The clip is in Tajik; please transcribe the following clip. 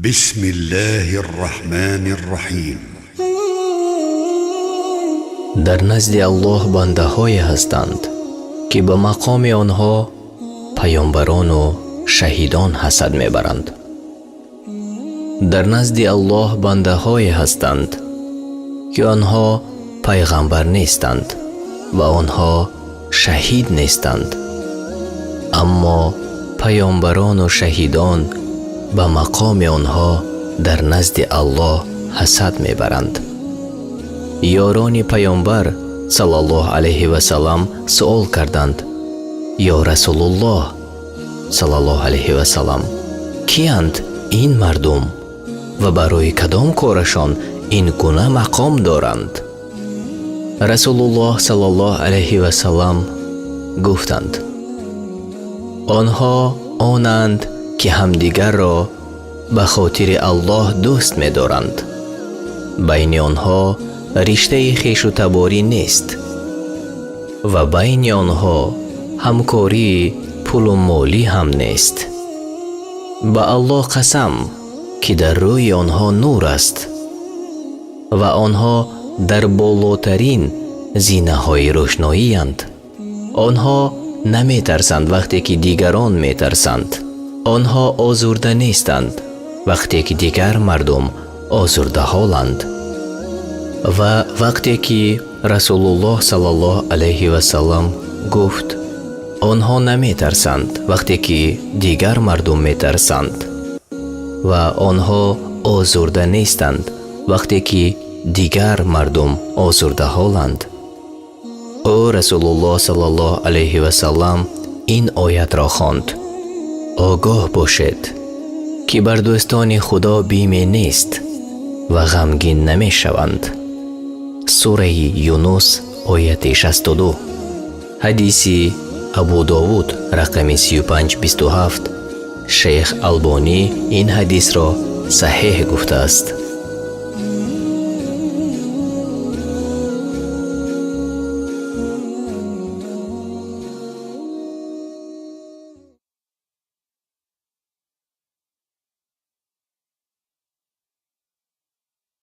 بسم الله الرحمن الرحيم. Дар назди Аллоҳ бандаҳое ҳастанд, ки ба мақоми онҳо паёмбарону шаҳидон ҳасад мебаранд. Дар назди Аллоҳ бандаҳое ҳастанд, ки онҳо пайғамбар нестанд ва онҳо шаҳид нестанд, аммо паёмбарону шаҳидон ба мақоми онҳо дар назди Аллоҳ ҳасад мебаранд. Ёрони паёмбар саллаллоҳу алайҳи васаллам суол карданд: «Ё Расулуллоҳ саллаллоҳу алайҳи васаллам, киянд ин мардум ва барои кадом корашон ин гуна мақом доранд?» Расулуллоҳ саллаллоҳу алайҳи васаллам гуфтанд: «Онҳо онанд, ки ҳамдигарро ба хотири Аллоҳ дӯст медоранд. Байни онҳо риштаи хешу таборӣ нест ва байни онҳо ҳамкории пулу молӣ ҳам нест. Ба Аллоҳ қасам, ки дар рӯи онҳо нур аст ва онҳо дар болотарин зинаҳои рӯшноиянд. Онҳо наметарсанд, вақте ки дигарон метарсанд. Онҳо озурда нестанд, вақте ки дигар мардум озурдаҳоланд». Ва вақте ки Расулуллоҳ саллаллоҳу алайҳи васаллам гуфт: «Онҳо наметарсанд, вақте ки дигар мардум метарсанд, ва онҳо озурда нестанд, вақте ки дигар мардум озурдаҳоланд», ӯ Расулуллоҳ саллаллоҳу алайҳи васаллам ин оятро хонд: «Огоҳ бошед, ки бар дӯстони Худо биме нест ва ғамгин намешаванд». Сураи Юнус, ояти 62. Ҳадиси Абу Довуд, рақами 3527. Шейх Албонӣ ин ҳадисро саҳеҳ гуфтааст.